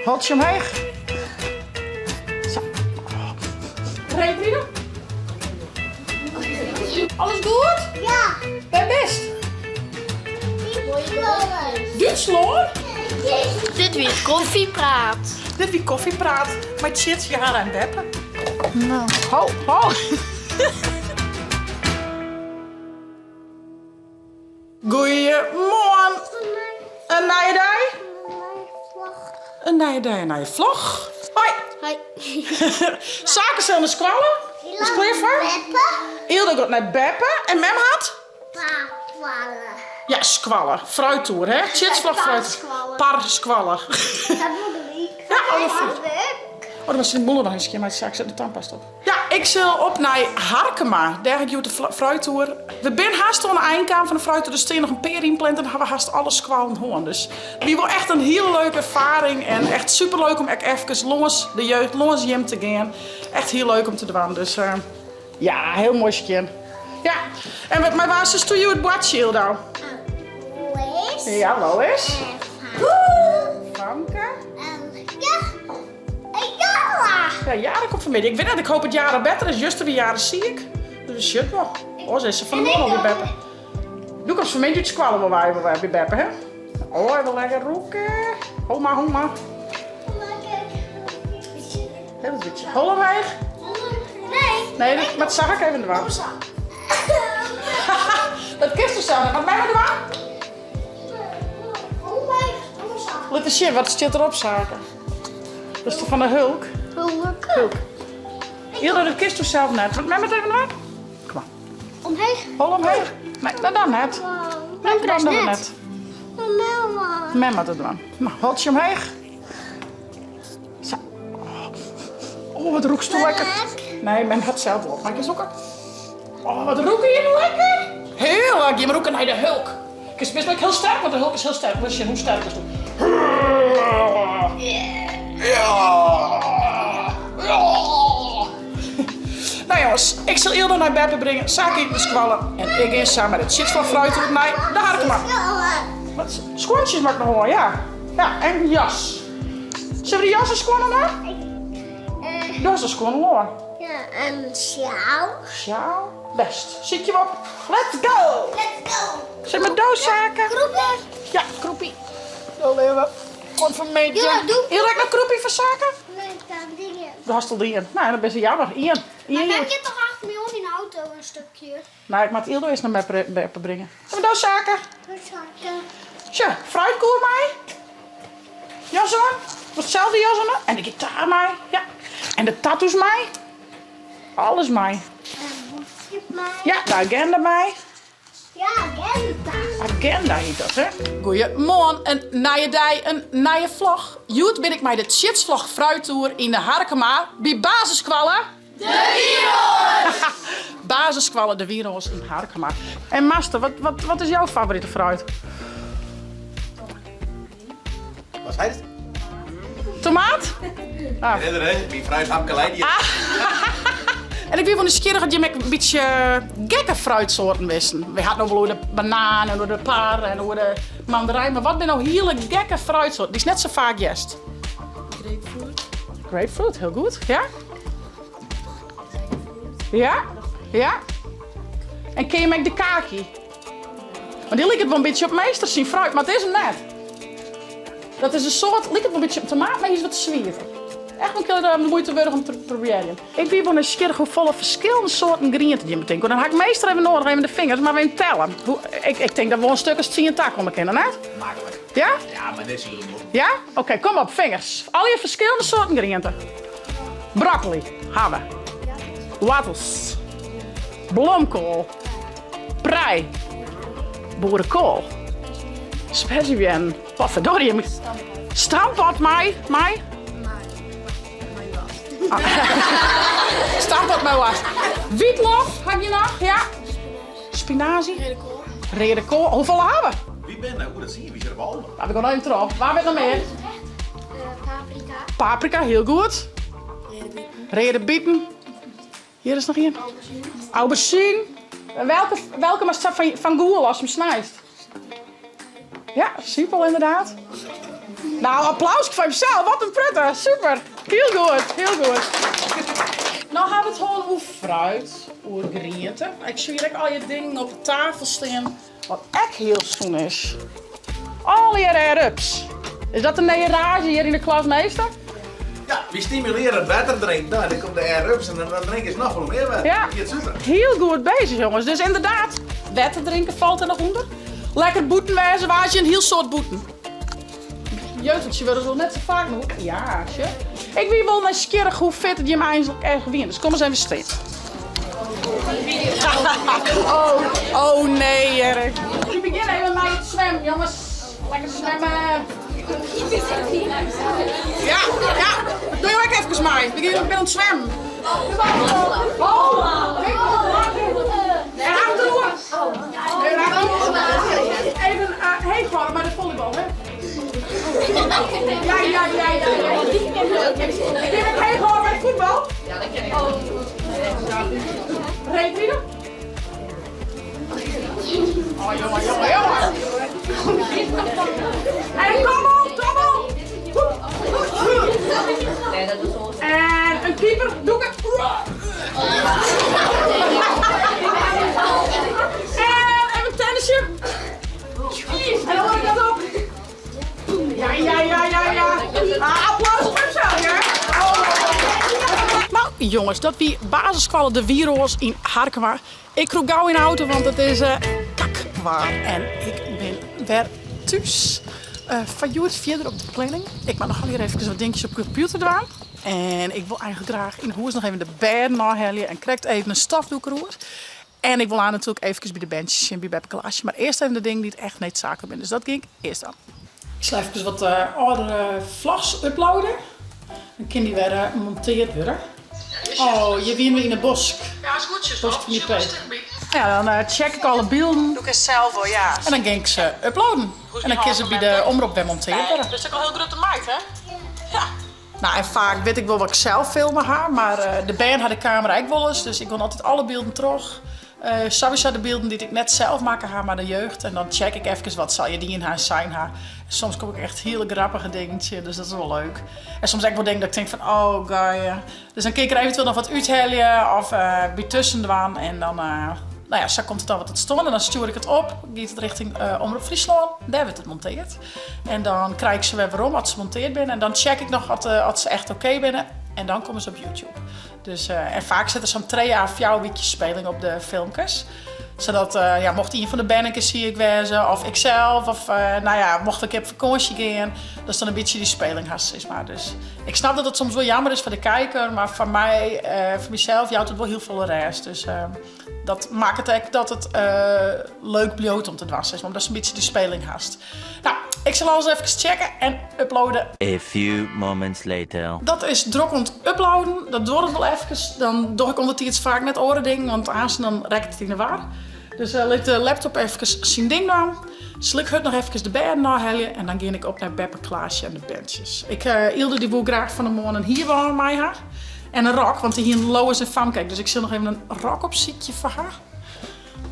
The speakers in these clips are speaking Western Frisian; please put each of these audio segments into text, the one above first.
Holtsje omheech. Sa. Reedride? Alles goed? Ja. Wêr bist? Dútslân? Dit wie Koffiepraat. Dit wie Koffiepraat mei Tjits, Jara en Beppe. No. Ho, ho. Goeiemoarn. In nije dei? In nije dei, in nije vlog. Hoi. Hoi. Sake sil nei skoalle. Is klear foar? Beppe. Ilda giet nei Beppe. En mem hat? Skoalle. Ja, skoalle. Fruittoer, hè? Tjitsvlog fruit. Par Par skoalle. Dat moet gelyk. Ja, alle fruit. Oh, dan moat de boel noch even skjinmeitsje. Saak, set de tandpasta op. Ja, ik sil op nei Harkema. Dêr ha ik hjoed de fruittoer. We binne hast oan de ein kaam fan de fruittoer. Der stean noch in pear ynpland en dan ha we hast alle skoallen hân. Dus it wie wol echt in hiele leuke erfaring en echt superleuk om ek efkes lâns de jeugd, lâns jim te gean. Echt hiel leuk om te dwaan. Dus ja, hiel moai skjin. Ja, en mei wa silsto hjoed boartsje, Yldau? Lois. Ja, Lois. En Famke. En ja. Jara! Ja, Jara komt fanmiddei. Ik wit net, ik hoop dat Jara better is. Juster wie Jara siik. Dus we sjocht wol. Oars is se fan 'e moarn al by beppe. Doe komst fanmiddei út skoalle wol wei by beppe, hè? Oh, even lekker rûke. Ho mar, ho mar. Heel wat bytsje. Hol omheech. Nee. Nee, dat moat Sake even dwaan. Dat kinst do sels net. Moat mem it dwaan? Lit ris sjen, wat stiet derop, Sake? Dat is toch fan de Hulk? Hulk. Hulk. Ilda, dat kinst do sels net. Moat mem it even dwaan? Kom mar. Omheech. Hol omheech. Nee, dat dan net. Nee, dat dan net. Mem moat it dwaan. No, holtsje omheech. Sa. Oh, wat rûkst do lekker. Nee, mem hat sels wol. Mar ik is ook. Oh, wat rûke jim lekker. Hearlik, jim rûke nei de Hulk. Kinst bist ek hiel sterk, want de Hulk is hiel sterk. Lis sjen, hoe sterk is do? Ja. Ja. Nou jongens, ik sil Ilda nei beppe bringen, Saki de skoalle en ik gean sa mei de tsjitsflach fruit oer nei de Harkema. Wat skuontsjes moat ik noch oan, ja. Ja, en jas. Sille we de jas en skuon oan dwaan? Do hast de skuon al oan. Ja, en sjaal. Sjaal? Best. Sykje we op. Let's go! Let's go! Sille we do Sake? Kroepie. Ja, kroepie. Do leave. Oant fanmiddei. Ja, doe. Hiel ek noch kroepie foar Sake? Nee, ik ha dien. Do hast al dien. No, dat is jammer. Ien. Maar mem giet toch achter my oan yn de auto in stukje? No, ik moat Ildo earst nei beppe bringe. Sille we do Sake? Do Sake. Sjoch, fruitkoer mei. Jas oan. Wolst sels de jas oan? En de gitaar mei. Ja. En de tattoos mei. Alles mei. En boekje mei. Ja, de agenda mei. Ja, agenda. Agenda hjit dat, hè? Goeiemoarn, in nije dei, in nije vlog. Hjoed bin ik mei de Tsjitsvlog Fruittoer yn de Harkema by basisskoalle De Wieroas! Basisskoalle De Wieroas yn Harkema. En master, wat, wat, wat is jouw favorite fruit? Wat sei it? Tomaat? Ah. Herinner, hè? Myn frou is Hapke Leidje. Ah. En ik wie wol nijsgjirrich oft jim ek in bytsje gekke fruitsoarten wisten. We ha it no wol oer de banaan en oer de par en oer de mandarijn, mar wat binne no hiele gekke fruitsoarten dy'tst net sa faak hearst? Grapefruit. Grapefruit, hiel goed, ja. Ja, ja. En ken jim ek de kaki? Want dy liket wol in bytsje op meester syn fruit, mar it is him net. Dat is in soart, liket wol in bytsje op tomaat, mar hy is wat swieter. Echt wol in kear de muoite wurdich om te probearjen. Ik wie wol nijsgjirrich hoefolle ferskillende soarten griente jim betinke. Dan ha ik meester even noadich, even de fingers, mar even telle. Hoe, ik, ik tink dat we wol in stuk as tsien ta komme kinne, net? Maklik. Ja? Ja, mar net sa hiel Ja? Oké, kom op, fingers. Allegear ferskillende soarten griente. Broccoli ha we. Woartels. Blomkoal. Prei. Boerekoal. Sperzibeannen. Potverdorie. Stamppot mei. Mei? Ah. Stamppot mei woarst. Wytlof ha je noch? Ja. Spinazie. Reade koal. Hoefolle ha we? Wy binne, oeh, dat sien wy der al. Laat ik nog even troch. Wa wit noch mear? Paprika. Paprika, hiel goed. Reade bieten. Hjir is noch ien. Auberzine. Welke, welke moatst sa fan, fan gûle ast him snijst? Ja, simpel ynderdaad. Nou, applaus foar himsels. Wat in prutte. Super. Hiel goed, hiel goed. No ha we it hân oer fruit, oer griente. Ik sjoch hjir ek allegear dingen op de tafel stean wat ek hiel sûn is. Allegear air-ups. Is dat de nije raazje hjir yn de klas, meester? Ja, wy stimulearje it wetter drinken. Nou, dan komt de air-ups en dan drinke se noch wol mear wetter. Ja, Dat giet super. hiel goed bezich jonges. Dus ynderdaad, wetter drinke falt der noch ûnder. Lekker bûten wêze, wa is hjir in hiel soad bûten? Jeugdje wurde se wol net sa faak noch. Ja, sjoch. Ik wie wol nijsgjirrich hoe fit it jim eins echt wiene. Dus kom ris even stean. Oh, oh nee, Jerk. We begjinne even mei it swimmen, jonges. Lekker swimme. Ja, ja. Doe jo ek efkes mei. We gean oan it swimmen. Oh, en achteroer. Even heech hâlde mei de follybal, hè? Ja, ja, ja, ja. Kin ik heech hâlde mei fuotbal? Ja, dat kin ik. Reedride? Oh, jonge, jonge, jonge. En kom op, kom op. En in keeper, doe ik. En even tennisje. En dan hoor ik dat op. Ja, ja, ja, ja, ja. Ah, applaus voor hemzelf, hè? Nou, jonges, dat wie basisskoalle De Wieroas yn Harkema. Ik krûp gau yn 'e auto, want it is kakwaar en ik bin wer thús. Foar hjoed fierder op de planning. Ik moat noch allegear efkes wat dinkjes op de kompjûter dwaan. En ik wol eigentlik graach yn 'e hûs noch even de bêden ôfhelje en krekt even in stofdoek deroer. En ik wol aanst natuerlik efkes by de berntsjes sjen by Beppe Klaasje. Mar earst even de dingen dy't echt needsaaklik binne. Dus dat gean ik earst dwaan. Ik sil efkes wat âldere vlogs uploaden. Dan kin dy wer monteard wurde. Oh, hjir wiene we yn 'e bosk. Ja, is goed, Bosk fan die P. Ja, dan check ik alle bylden. Doe ik sels wol, ja. En dan gean ik se uploaden. En dan kin se by de omrop wer monteard wurde. Dat is ek al hiel grutte meid, hè? Ja. Nou, en faak wit ik wol wat ik sels filme ha, mar de bern ha de kamera ek wolris, dus ik gean altyd alle bylden troch. Sawiesa de bylden dy't ik net sels makke ha, mar de jeugd. En dan check ik efkes wat se allegear dien ha en sein ha. En soms kom ik echt hiele grappige dingen tsjin, dus dat is wol leuk. En soms ek wol dingen dat ik tink fan, oh goeie. Dus dan kin ik der eventueel noch wat úthelje of by tusken dwaan. En dan, nou ja, sa komt it dan wat tot stân. En dan stjoer ik it op, giet it richting Omrop Fryslân. Dêr wurdt it monteard. En dan krij ik se wer werom as se monteard binne. En dan check ik noch oft se echt oké binne. En dan komme se op YouTube. Dus, en faak sit der sa'n trije à fjouwer wykjes speling op de filmkes. Sadat, ja, mocht ien fan de bern in kear siik wêze, of iksels, of nou ja, mocht ik op fakânsje gean, datst dan in bytsje dy speling hast, sis mar. Dus ik snap dat it soms wol jammer is foar de kijker, mar foar my, foar mysels jout it wol hiel folle rêst. Dus dat makket ek dat it leuk bliuwt om te dwaan, sis mar, omdatst in bytsje dy speling hast. Nou, ik sil alles efkes checke en uploaden. A few moments later. Dat is drok oan it uploaden, dat duorret wol efkes. Dan doch ik ûndertiids faak net oare dingen, want aansten dan rekket it yn de war. Dus lit de laptop efkes syn ding dwaan. Sil ik hurd noch efkes de bêden ôfhelje en dan gean ik op nei Beppe, Klaasje en de berntsjes. Ik, Ylde dy woe graach fan 'e moarn in hierbân mei ha. En in rok, want dy hienen Lois en Famke ek. Dus ik sil noch even in rok opsykje foar har.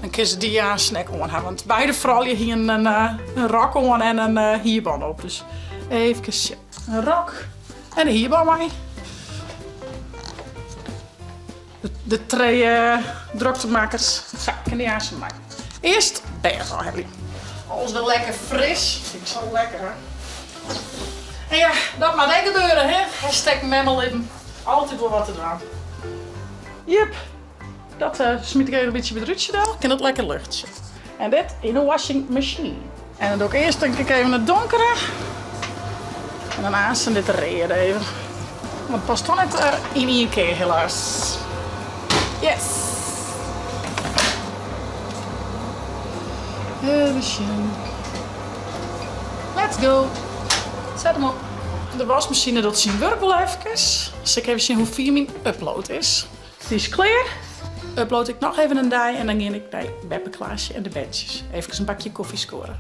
Dan kin se dy aansten ek oan ha. Want beide froulju hienen in rok oan en in hierbân op. Dus efkes sjen. In rok en in hierbân mei. De trije droktemakkers. Sa, kin dy aansten mei. Earst bêd ôfhelje. Alles wer lekker fris. Fyn ik sa lekker, hè. En ja, dat moat ek gebeure, hè. Hashtag memmelibben. Altyd wol wat te dwaan. Jip. Dat smyt ik even in bytsje by it rútsje del. Kin dat lekker luchtsje. En dit yn de washing machine. En dan doe ik earst denk ik even it donkere. En dan aansten dit reade even. Want it past toch net yn ien kear helaas. Yes! Even sjen. Let's go! Set him op. De wasmasine docht syn wurk wol efkes. Sil ik even sjen hoe fier myn upload is. Dy is klear. Upload ik noch even in dei en dan gean ik nei Beppe Klaasje en de berntsjes. Efkes in bakje kofje skoare.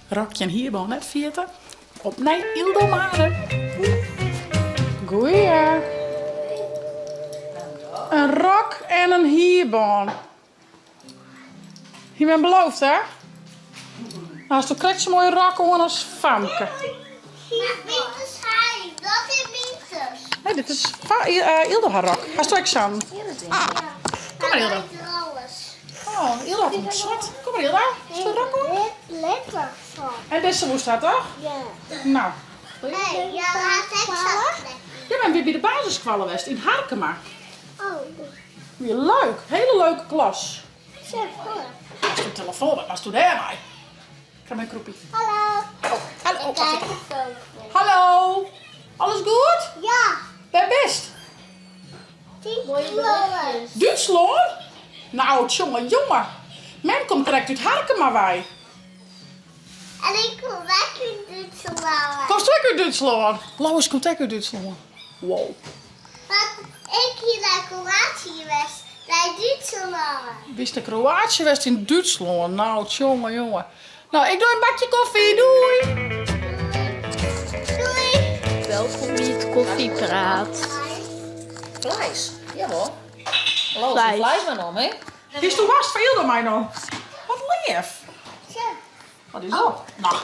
Rokje en hierbân net ferjitte. Op nei Yldomare. Goeie. In rok en in hierbân. Hie men beloofd, hè? No hast do krekt sa'n moaie rok oan as famke. Dat is hy, dat is myn Nee, dit is Ildo har rok. Hast ek sa'n? Kom mar Ildo. Oh, Ildo hat in swart. Kom mar Ildo. Hast de rok oan? Lekker van. En dizze woest ha toch? Ja. Nou. Nee, ja, had ek sa'n Ja, ben weer by de basisskoalle west yn Harkema. Oh. Wie leuk. Hele leuke klas. Zeg hoor. Hast de telefoon, wat moatst do dêrmei? Krij my in krûpie. Hallo. Oh, hallo. Ik kijk de foto. Hallo. Alles goed? Ja. Wêr bist? Dútslân. Dútslân? Nou, tsjonge jonge. Mem komt krekt út Harkema wei. En ik kom ek út Dútslân. Komst ek út Dútslân? Lois komt ek út Dútslân. Wow. Want ik hie nei Kroatië west, nei Dútslân. Bist nei Kroatië west yn Dútslân? Nou, tsjonge jonge. Nou, ik doe in bakje koffie. Doei! Doei! Welkom by it Koffiepraat. Fleis, jawol. Lois, Fleis. fleis mar om, hè? Histo woarst foar Ildo meinommen? Wat leaf. Wat is dat? Nou,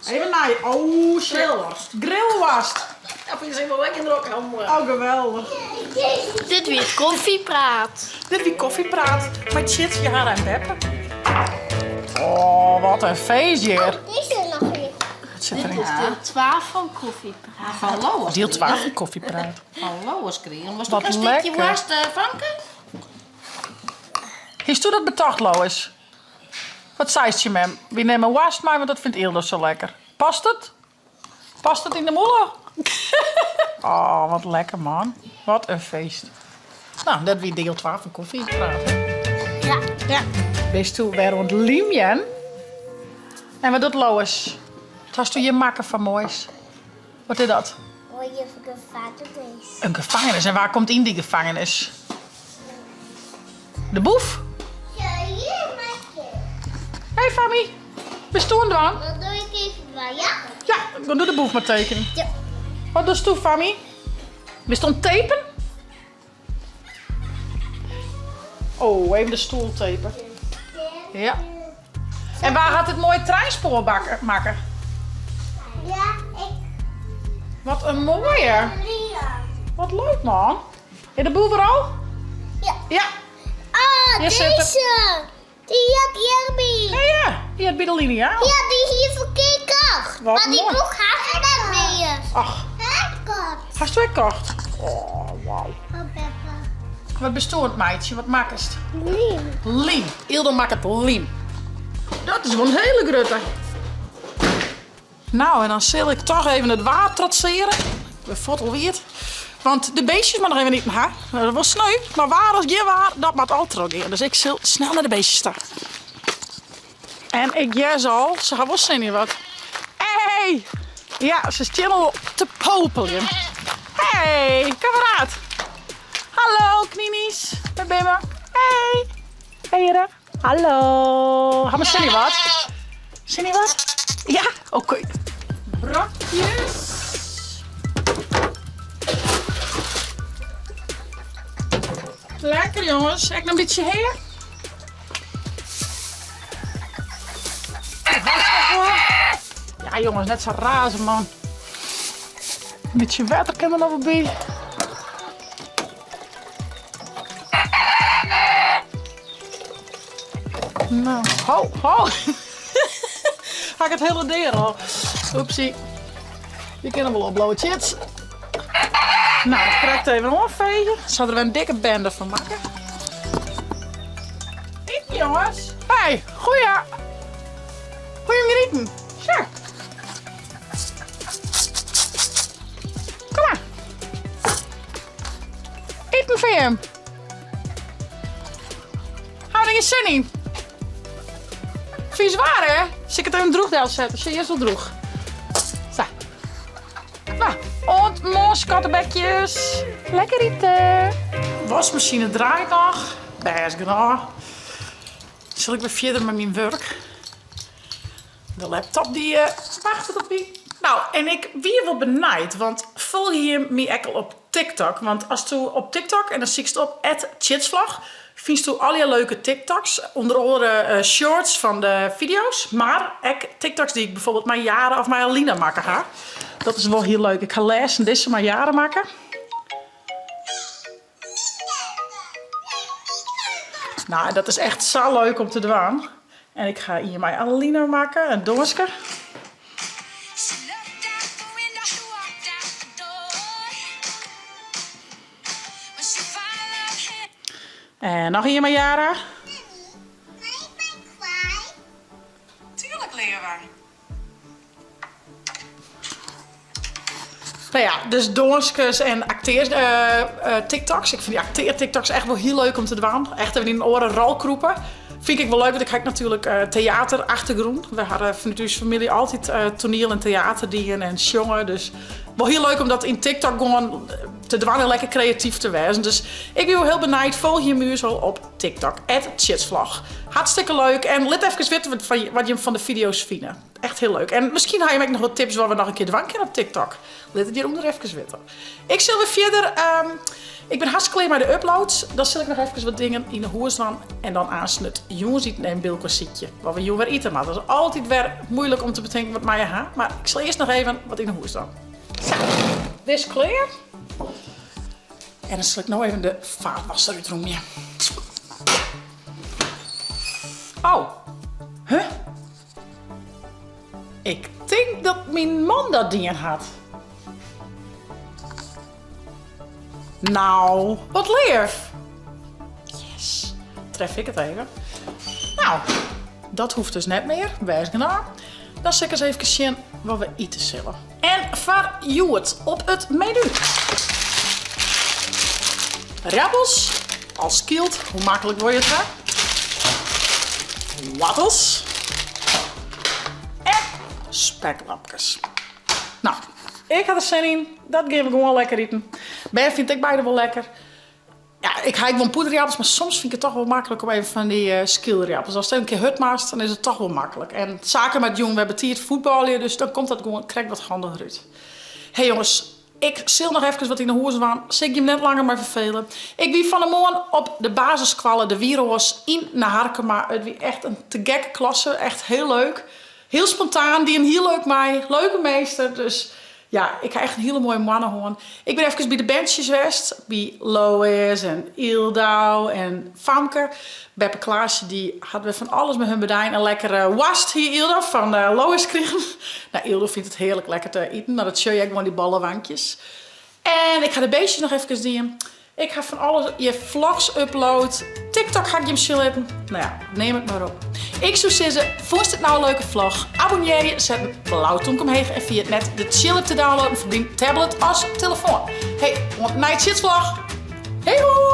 even nei. Oh, Grillworst. Grillworst. Dat is even lekker drok. Oh, geweldich. Dit wie it Koffiepraat. Dit wie Koffiepraat mei Tjits, Jara en Beppe. Oh, wat in feest hjir. Dit is noch net. Wat sit Dit deryn? is diel 2 fan Koffiepraat. Fan Lois. Diel 2 fan Koffiepraat. Fan Lois krigen. Was Wat dat een stikje lekker. worst, Famke? Histo dat betocht, Lois? Wat seist tsjin mem? Wy nimme woarst mei, want dat fynt Ildo sa lekker. Past it? Past it yn de mûle? Oh, wat lekker man. Wat in feest. Nou, dat wie diel 2 fan Koffiepraat. Ja. Ja. Bisto wer oan it lymjen? En wat docht Lois? Wat hasto hjir makke foar moais? Wat is dat? Mooie gevangenis. In gevangenis. En wa komt yn dy gevangenis? De boef? Ja, hier maak je. Hey Fammy, bist oan it dwaan? Dat doe ik even bij ja. Ja, dan doe de boef mar tekenen. Ja. Wat dochsto, Fammy? Bist oan it tapen? Oh, even de stoel tapen. Ja. En wa hat dit moaie treinspoar bakken, makke? Ja, ik. Wat in moaie. Wat leuk man. Is de boef der al? Ja. Ja. Oh, Hier zit er. deze. Die had Jeremy. Ja, ja. Die had by de liniaal. Ja, die hier verkeerd kocht. Wat Maar die mooi. boek had ik net meer. Ach, Kocht. hast du ek kocht? Oh, wauw. Oh, Peppa. Wat bist oan it meitsjen? Wat makkest? Liem. Liem. Ildo makket liem. Dat is wol in hiele grutte. Nou, en dan sil ik toch even it waar trotsearje. De fuort al wiet. Want de beestjes moatte noch even iten ha. Nou, dat wol sneu, mar waar as gjin waar, dat moat al trochgean. Dus ik sil snel nei de beestjes ta. En ik hear se al, se ha wol sin yn wat. Hey! Ja, se stean al te popeljen. Hey, kameraad. Hallo, knienies. Wêr binne we? Hey. Hey, Heren. Hallo. Ha mar sin yn wat? Sin yn wat? Ja? Oké. Brokjes. Lekker jongens. Ek noch in bytsje hea? Ja jongens, net sa raze man. In bytsje wetter kin der noch wol by. Nou, ho, ho. Ha ik it hiele dear al. Oepsie. Je kinne wol opbliuwe, Tjits. Nou, dat krekt even oanfegen. Se ha der wer in dikke bende fan makke. Iten, jongens. Hey, goeie. Goeie iten. Sja. Kom mar. Iten foar jim. Ha der gjin sin yn? Fynst waar hè? Sil ik it even droech delsette? Sjoch, hjir is wol droech. Sa. Nou, oant moarn skattebekjes. Lekker ite. Wasmasine draait noch. Bêst genôch. Sil ik wer fierder mei myn wurk. De laptop dy wachtet op my. Nou, en ik wie wol benijd, want folgje jim my ek al op TikTok? Want asto op TikTok en dan sykst op @tjitsvlog. Fynsto allegear leuke TikToks, ûnder oare shorts fan de fideo's, mar ek TikToks dy't ik bijvoorbeeld mei Jara of mei Alina makke ha. Dat is wol hiel leuk. Ik ha lêsten dizze mei Jara makke. Nou, dat is echt sa leuk om te dwaan. En ik ha ien mei Alina makke, in dânske. En noch ien mei Jara. Tuurlijk leave. Nou ja, dus dânskes en aktears TikToks. Ik fyn dy aktear-TikToks echt wol hiel leuk om te dwaan. Echt even yn in oare rol krûpe. Fyn ik wol leuk, want ik ha ek natuerlik teaterachtergrûn. We hawwe fanút ús famylje altyd toaniel en teater dien en sjonge. Dus wol hiel leuk om dat yn TikTok gewoan te dwaan en lekker kreatyf te wêzen. Dus ik wie wol hiel benijd. Folgje jim ús al op TikTok, @tsjitsvlog. Hartstikke leuk en lit efkes witte wat jim fan de fideo's fine. Echt hiel leuk. En miskien ha jim ek noch wat tips wat we noch in kear dwaan kinne op TikTok. Lit it hjirûnder efkes witte. Ik sil wer fierder. Ik bin hartstikke klear mei de uploads. Dan sil ik noch efkes wat dingen yn 'e hûs dwaan. En dan aansten it jûnsiten en byelkoar sykje. Wat we jûn wer ite moatte. Dat is altyd wer moeilik om te betinken wat meie ha. Mar ik sil earst noch even wat yn 'e hûs dwaan. Sa, dit is klear. En dan sil ik no even de faatwasser útrûmje. Oh, huh? Ik tink dat myn man dat dien hat. Nou, wat leaf. Yes, tref ik it even. Nou, dat hoecht dus net mear, bêst genôch. Dan sil ik ris efkes sjen wat we ite sille. En foar hjoed op it menu. Rabbels, al skyld, hoe maklik wol je it ha? Woartels en speklapkes. Nou, ik ha der sin yn. Dat gean we gewoan lekker iten. Bern fynt ek beide wol lekker. Ja, ik ha ek wol poederjappels, mar soms fyn ik it toch wol maklik om even fan dy uh, skylrjappels. Ast even in kear hurd moatst, dan is it toch wol maklik. En saken mei jûn, we betiid fuotbalje, dus dan komt dat gewoan krekt wat handiger út. Hey jonges, ik sil noch efkes wat yn 'e hûs dwaan. Sil ik jim net langer mei ferfele. Ik wie fan 'e moarn op de basisskoalle De Wieroas yn De Harkema. It wie echt in te gekke klasse, echt hiel leuk. Hiel spontaan, dienen hiel leuk mei, leuke meester. Dus ja, ik ha echt in hiele moaie moanne hân. Ik bin efkes by de berntsjes west, by Lois en Yldau en Famke. Beppe Klaasje dy hat wer fan alles mei hun bedein. In lekkere woarst hie Yldau fan Lois krigen. Nou, Yldau fynt it hearlik lekker te iten, mar dat sjoch je ek gewoan dy bolle wankjes. En ik ha de beestjes noch efkes dien. Ik ha fan alles hjir vlogs upload. TikTok ha ik jim sjen litten. Nou ja, neam it mar op. Ik soe sizze, fûnst it nou in leuke vlog? Abonnearje, set in blau tomke omheech en ferjit net de Tsjill-app te downloaden foar dyn tablet as telefoan. Hey, oant nije Tsjitsvlog. Hey ho!